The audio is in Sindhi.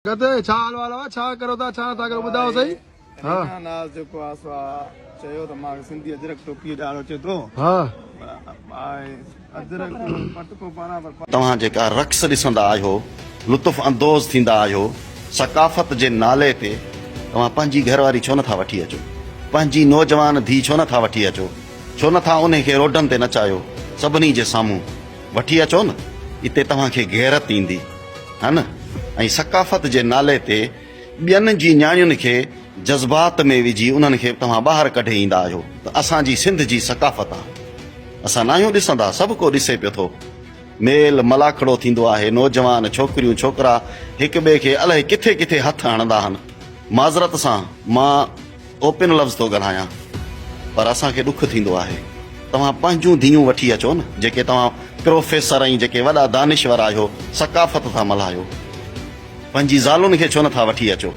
گت ڇا حال وال آ ڇا ڪرو ٿا ڇا نٿا ڪرو ٻڌايو سهي. ها. رينا ناز جيڪو آ سو آ چيو ته مان سنڌي اجرڪ ٽوپي ڏاڙو اچي ٿو ها. آء اجرڪ پٽڪو پاران پر. توهان جيڪا رقص ڏسندا آهيو، لطف اندوز ٿيندا آهيو، ثقافت جي نالي تي توهان پنهنجي گهر واري ڇو نٿا وٺي اچو؟ پنهنجي نوجوان ڌيء ڇو نٿا وٺي اچو؟ ڇو نٿا انهي کي روڊن تي نچايو سڀني جي سامهون؟ وٺي اچو نه اتي توهان کي غيرت ايندي ها نه ۽ ثقافت جي نالي تي ٻين جي نياڻين کي جذبات ۾ وجهي انهن کي توهان ٻاهر ڪڍي ايندا آهيو ته اسان جي سنڌ جي ثقافت آ اسان ناهيون ڏسندا سڀ ڪو ڏسي پيو ٿو ميل ملاکڙو ٿيندو آهي نوجوان ڇوڪريون ڇوڪرا هڪ ٻئي کي الائي ڪٿي ڪٿي هٿ هڻندا آهن معذرت سان مان اوپن لفظ ٿو ڳالهايان پر اسان کي ڏک ٿيندو آهي. توهان پنهنجون ڌيئون وٺي اچو نه جيڪي توهان پروفيسر ۽ جيڪي وڏا دانشور آهيو ثقافت ٿا ملهايو. پنهنجي زالن کي ڇو نه ٿا وٺي اچو.